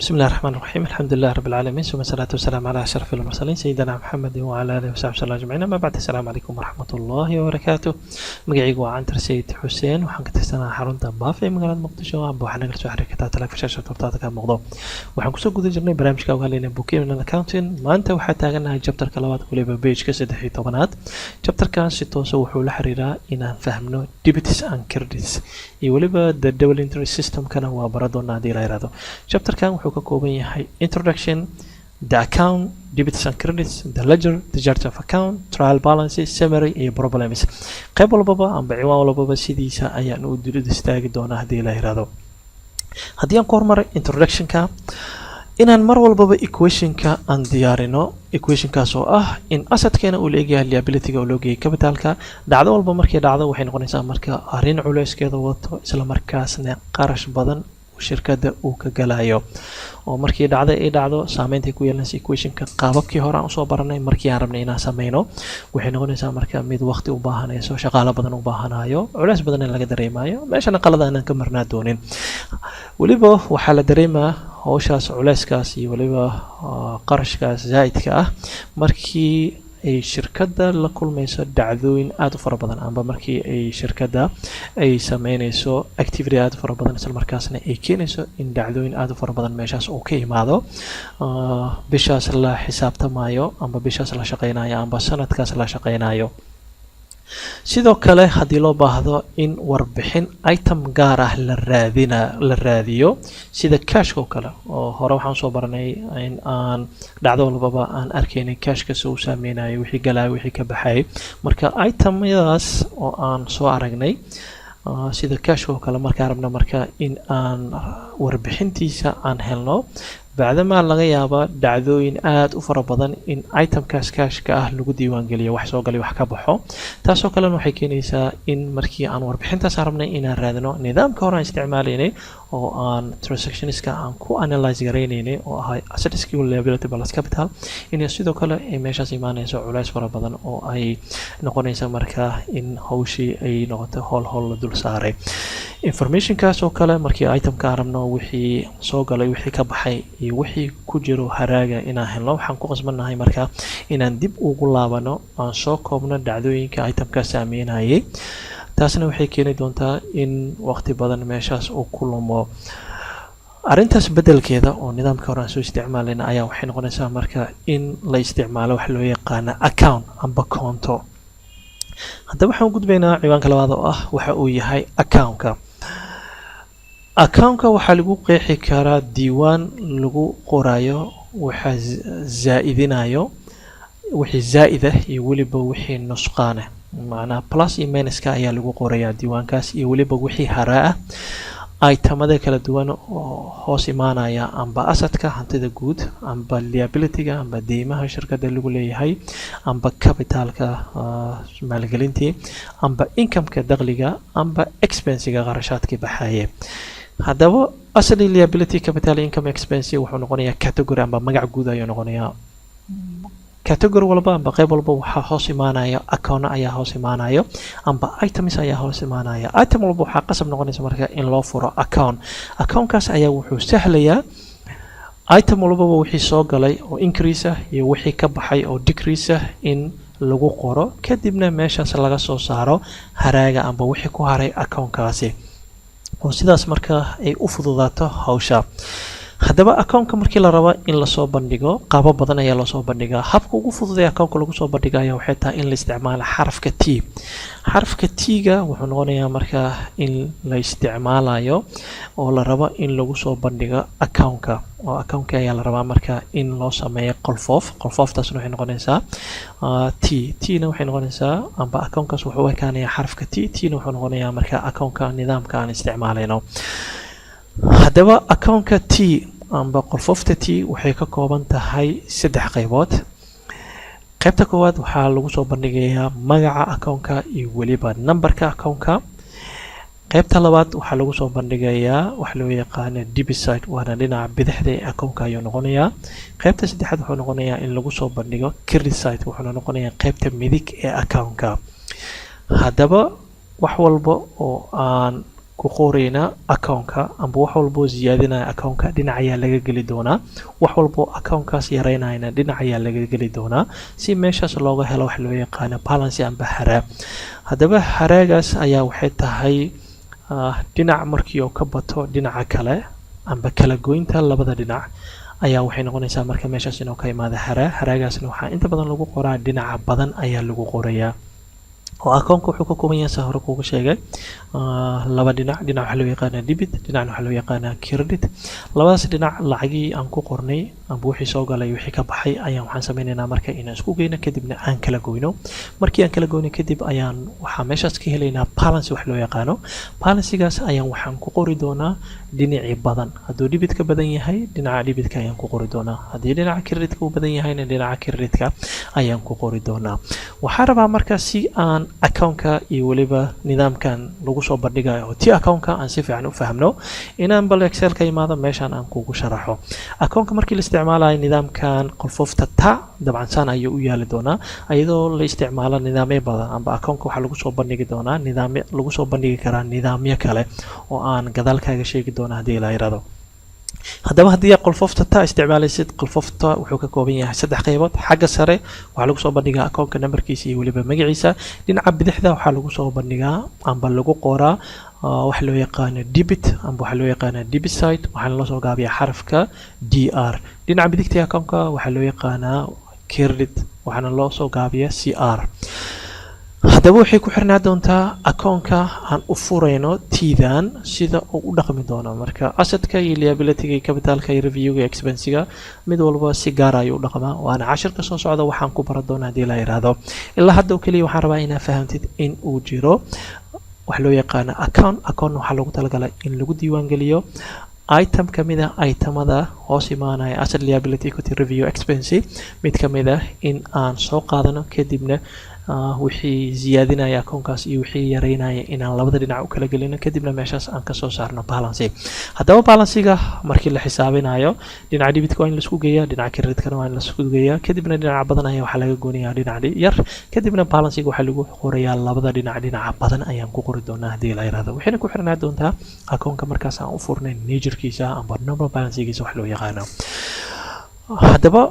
بسم الله الرحمن الرحيم، الحمد لله رب العالمين، ثم الصلاة والسلام على أشرف المرسلين سيدنا محمد وعلى آله وصحبه وسلم أجمعين، أما بعد، السلام عليكم ورحمة الله وبركاته. Magacaygu waa Cantar Sayid Xuseen. Waxaan ka tirsanaa xarunta Baaf ee magaalada Muqdisho, amba waxaa nagala soo xiriiri kartaa taleefan shaashada hortaada ka muuqdo. Waxaan kusoo guda jirnay barnaamijka uga hadlaynay bookkeeping and accounting. Maanta waxaa taaganahay chapterka labaad, waliba pageka 13aad. Chapterkan si toosa wuxuu la xiriiraa inaan fahmno debits and credits iyo weliba the double entry systemkana waa bara doonaa haddii la yiraahdo. Chapterkan wuxuu ka kooban yahay introduction, the account, debits and credits, the ledger, the chart of account, trial balance, summary iyo problems. Qayb walbaba amba ciwaan walbaba sidiisa ayaan u dul istaagi doonaa haddii la yiraahdo. Haddii aan ku hormaray introductionka, inaan mar walbaba equationka aan diyaarino, equationkaas oo ah in assetkeena uu leegyahay liabilityga oo loo geeyay capitalka. Dhacdo walba markay dhacdo waxay noqonaysaa marka arrin culeyskeeda wato, isla markaasna qarash badan shirkadda uu ka galayo, oo markii dhacda ay dhacdo saameynta ku yeelanaysa equationka qaababkii hore aan usoo baranay markii aan rabnay inaan sameyno, waxay noqonaysaa marka mid waqti u baahanayso, shaqaalo badan u baahanayo, culeys badan in laga dareemayo, meeshana qalada aanan ka marnaa doonin. Weliba waxaa la dareemaa howshaas, culeyskaas iyo weliba qarashkaas zaa'idka ah markii ay shirkadda la kulmayso dhacdooyin aada u fara badan, amba markii ay shirkadda ay sameynayso activity aada u fara badan, isla markaasna ay keenayso in dhacdooyin aada u fara badan meeshaas uu ka imaado, bishaas la xisaabtamayo amba bishaas la shaqeynayo amba sanadkaas la shaqeynayo. Sidoo kale, haddii loo baahdo in warbixin item gaar ah la raadina la raadiyo, sida cashka oo kale, oo hore waxaan usoo baranay in aan dhacdo walbaba aan arkaynay cashka si uu saameynayo, wixii galaayo, wixii ka baxay. Marka itemyadaas oo aan soo aragnay, sida cashka oo kale, markaan rabno marka in aan warbixintiisa aan helno, bacdamaa laga yaaba dhacdooyin aada u fara badan in itemkaas cashka ah lagu diiwaangeliyo, wax soo galay, wax ka baxo, taasoo kalena waxay keenaysaa in markii aan warbixintaas rabnay inaan raadino, nidaamka hore aan isticmaalaynay oo aan transactionska aan ku analyze garaynaynay, oo ahay assets liability plus capital, in sidoo kale ay meeshaas imaanayso culays fara badan, oo ay noqonaysa marka in hawshii ay noqoto howl howl la dul saaray. Informationkaas oo kale, markii itemka aan rabno wixii soo galay, wixii ka baxay iyo wixii ku jiro haraaga inaan helno, waxaan ku qasbannahay marka inaan dib ugu laabano, aan soo koobno dhacdooyinka itemka saameynayay. Taasna waxay keeni doontaa in waqti badan meeshaas uu ku lumo. Arrintaas beddelkeeda oo nidaamka hore aan soo isticmaalayna ayaa waxay noqonaysaa marka in la isticmaalo wax loo yaqaana account amba conto. Haddaba waxaan u gudbaynaa ciwaanka labaad, oo ah waxa uu yahay accountka. Accountka waxaa lagu qeexi karaa diiwaan lagu qorayo waxa zaa'idinayo, wixii zaa'id ah iyo weliba wixii nusqaane, macnaha plus iyo minuska ayaa lagu qorayaa diiwaankaas, iyo weliba wixii haraa ah itemada kala duwan oo hoos imaanaya amba assetka, hantida guud, amba liabilityga, amba deymaha shirkadda lagu leeyahay, amba capitalka, maalgelintii, amba incomeka, dakhliga, amba expensega, qarashaadkii baxaye. Haddaba asset, liability, capital, income, expense wuxuu noqonayaa category amba magac guud ayuu noqonayaa. Category walba amba qayb walba waxaa hoos imaanaya account ayaa hoos imaanayo amba items ayaa hoos imaanaya. Item walba waxaa qasab noqonaysa marka in loo furo account. Accountkaas ayaa wuxuu sahlayaa item walbaba wixii soo galay oo increase ah iyo wixii ka baxay oo decrease ah in lagu qoro, kadibna meeshaas laga soo saaro haraaga amba wixii ku haray accountkaasi, oo sidaas marka ay u fududaato hawsha. Haddaba accountka markii la rabo in lasoo bandhigo, qaabo badan ayaa loosoo bandhigaa. Habka ugu fudud ee accountka lagu soo bandhiga ayaa waxay tahay in la isticmaalo xarafka T. Xarafka T-ga wuxuu noqonayaa marka in la isticmaalayo oo la rabo in lagu soo bandhigo accountka, oo accountka ayaa la rabaa marka in loo sameeyo qolfoof. Qolfooftaasna waxay noqonaysaa T. T-na waxay noqonaysaa amba accountkaas wuxuu u ekaanayaa xarafka T. T-na wuxuu noqonayaa marka accountka nidaamka aan isticmaalayno. Haddaba accountka T amba qolfoofta T waxay ka kooban tahay saddex qaybood. Qaybta koowaad waxaa lagu soo bandhigayaa magaca accountka iyo weliba numberka accountka. Qaybta labaad waxaa lagu soo bandhigayaa waxa loo yaqaano debit side, waana dhinaca bidixda ee accountka ayuu noqonayaa. Qaybta saddexaad wuxuu noqonayaa in lagu soo bandhigo credit side, wuxuuna noqonayaa qaybta midig ee accountka. Haddaba wax walba oo aan ku qoraynaa accountka, amba wax walboo ziyaadinaya accountka dhinac ayaa laga geli doonaa, wax walboo accountkaas yareynayana dhinac ayaa laga geli doonaa, si meeshaas looga helo wax loo yaqaano balance amba haraa. Haddaba haraagaas ayaa waxay tahay dhinac markii uu ka bato dhinaca kale, amba kala goynta labada dhinac ayaa waxay noqonaysaa marka meeshaas inuu ka imaado haraa. Haraagaasna waxaa inta badan lagu qoraa dhinaca badan ayaa lagu qorayaa, oo akoonka wuxuu ka kooban yahay, saa hore kuuga sheegay, laba dhinac. Dhinac waxaa loo yaqaanaa debit, dhinacna waxaa loo yaqaanaa credit. Labadaas dhinac lacagii aan ku qornay amba wixii soo galay, wixii ka baxay ayaan waxaan sameynaynaa marka inaan isku geyno, kadibna aan kala goyno. Markii aan kala goyno kadib ayaan waxaa meeshaas ka helaynaa balance wax loo yaqaano. Balancegaas ayaan waxaan ku qori doonaa dhinacii badan. Hadduu debitka badan yahay, dhinaca debitka ayaan ku qori doonaa. Haddii dhinaca creditka uu badan yahayna, dhinaca creditka ayaan ku qori doonaa. Waxaan rabaa marka si aan accountka iyo weliba nidaamkan lagu soo bandhigayo oo T accountka aan si fiican u fahmno, inaan bal Excel ka imaado meeshaan aan kugu sharaxo accountka markii la isticmaalayo nidaamkan qolfofta ta. Dabcan saan ayuu u yaali doonaa iyadoo la isticmaalo nidaamyo badan, amba accountka waxaa lagu soo bandhigi doonaa nidaamyo, lagu soo bandhigi karaa nidaamyo kale oo aan gadaal kaaga sheegi doono haddii la yirahdo. Haddaba haddii aad qolfofta ta isticmaalaysid, qolfofta wuxuu ka kooban yahay saddex qaybood. Xagga sare waxaa lagu soo bandhigaa akoonka nambarkiisa iyo weliba magaciisa. Dhinaca bidixda waxaa lagu soo bandhigaa amba lagu qoraa waxa loo yaqaano debit, amba waxaa loo yaqaana debit side, waxaana loo soo gaabiyaa xarafka DR. Dhinaca bidigta akoonka waxaa loo yaqaanaa credit, waxaana loo soo gaabiyaa CR. Haddaba waxay ku xirnaa doontaa akoonka aan u furayno tiidan sida uu u dhaqmi doono. Marka assetka iyo liabilityga iyo capitalka iyo revenuega iyo expensiga mid walba si gaara ayuu u dhaqmaa, waana cashirka soo socda waxaan ku baran doonaa haddii la yiraahdo. Ilaa hadda oo keliya waxaan rabaa inaad fahamtid in uu jiro wax loo yaqaano account. Account waxaa loogu talagalay in lagu diiwaangeliyo item ka mid ah itemada hoos imaanaya asset, liability, equity, revenue, expense. Mid ka mid ah in aan soo qaadano, kadibna wixii ziyaadinaya akoonkaas iyo wixii yareynaya inaan labada dhinac u kala gelino, kadibna meeshaas aan kasoo saarno balance. Haddaba balancega markii la xisaabinayo, dhinaca debitka waa in laisku geeyaa, dhinaca creditkana waa in laisku geeyaa, kadibna dhinaca badan ayaa waxaa laga goynayaa dhinaca yar, kadibna balancega waxaa lagu qorayaa labada dhinac. Dhinaca badan ayaan ku qori doonaa haddii la yirahdo. Waxayna ku xirnaa doontaa akoonka markaas aan u furnay naturekiisa amba normal balancegiisa wax loo yaqaano. Haddaba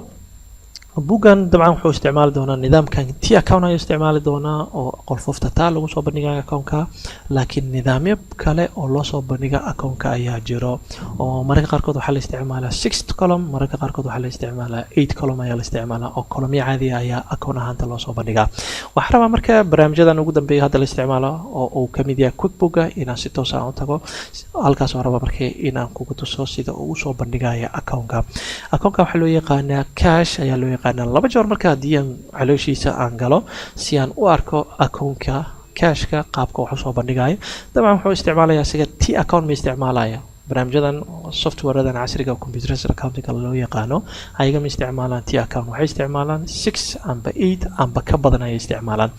buuggan dabcan wuxuu isticmaali doonaa nidaamkan T account ayuu isticmaali doonaa, oo qolfofta taa lagu soo bandhigayo accountka, laakiin nidaamyo kale oo loo soo bandhiga accountka ayaa jiro, oo mararka qaarkood waxaa la isticmaalaa six column, mararka qaarkood waxaa la isticmaalaa eight column ayaa la isticmaalaa, oo columnyo caadiya ayaa account ahaanta loo soo bandhigaa. Waxaa rabaa marka barnaamijyadan ugu dambeeya hadda la isticmaalo, oo uu kamid yahay QuickBooka, inaan si toos aan u tago halkaas oo raba marka inaan kugu tuso sida uu usoo bandhigayo accountka. Accountka waxaa loo yaqaanaa cash ayaa loo yaqaanaa laba jeer. Marka haddii aan calooshiisa aan galo si aan u arko accountka cashka qaabka wax usoo bandhigayo, dabcan wuxuu isticmaalayaa isaga T account ma isticmaalaya. Barnaamijyadan softwareadan casriga computerized accounting loo yaqaano ayaga ma isticmaalaan T account, waxay isticmaalaan six amba eight amba ka badan ayay isticmaalaan.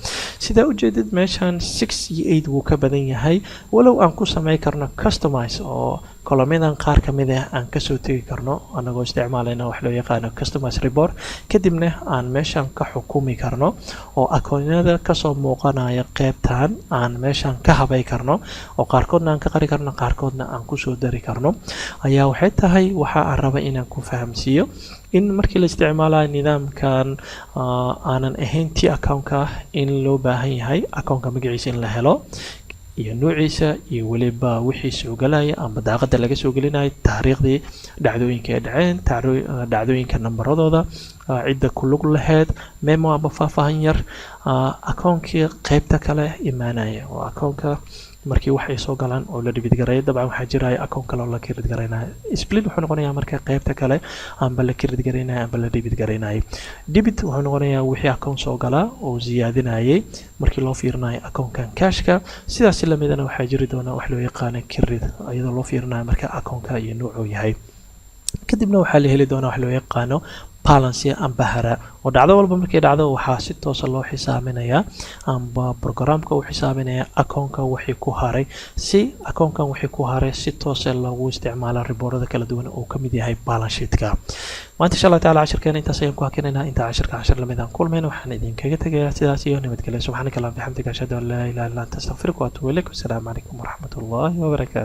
Sidaa ujeedid, meeshan six iyo eight wuu ka badan yahay, walow aan ku samey karno customize oo columnyadan qaar ka mid ah aan kasoo tegi karno anagoo isticmaalayna wax loo yaqaano customize report, kadibna aan meeshan ka xukumi karno oo akoonyada kasoo muuqanaya qeybtan aan meeshan ka habay karno, oo qaarkoodna aan ka qari karno, qaarkoodna aan kusoo dari karno. Ayaa waxay tahay waxa aan raba inaan ku fahamsiiyo in markii la isticmaalayo nidaamkan aanan ahayn T accountka, in loo baahan yahay accountka magaciisa in la helo iyo nuuciisa iyo weliba wixii soo galaya amba daaqada laga soo gelinayo, taariikhdii dhacdooyinka ay dhaceen, dhacdooyinka nambaradooda, cidda ku lug laheyd, memo amba faahfaahin yar, akoonkii qeybta kale imaanaya oo akoonka markii wax ay soo galaan oo la debit gareeyo. Dabcan waxaa jiraya akoon kale oo la credit garaynayo. Split wuxuu noqonayaa marka qeybta kale amba la credit garaynayo amba la debit garaynayo. Debit wuxuu noqonayaa wixii akoon soo galaa oo ziyaadinayay markii loo fiirinayo akoonkan cashka. Sidaas lamidana waxaa jiri doona wax loo yaqaano credit, iyadoo loo fiirinayo marka akoonka iyo nuucuu yahay. Kadibna waxaa la heli doonaa wax loo yaqaano Balance amba haraa oo dhacdo walba markay dhacdo, waxaa si toosa loo xisaaminayaa amba programka uu xisaaminaya akoonka wixii ku haray, si akoonkan wixii ku haray si toosa loogu isticmaalo reportada kala duwan oo ka mid yahay balance sheetka. Maanta, insha Allah taala, cashirkeena intaas ayaan ku hakinaynaa. Intaa cashirka cashir lamid aan kulmayno, waxaan idinkaga tegayaa sidaas iyo nabadgelyo. Subxaanaka allahuma bixamdika, ashhadu an laa ilaha illa anta, astaqfiruka wa atuubu ilayk. Wasalaamu calaykum waraxmat ullahi wabarakaatu.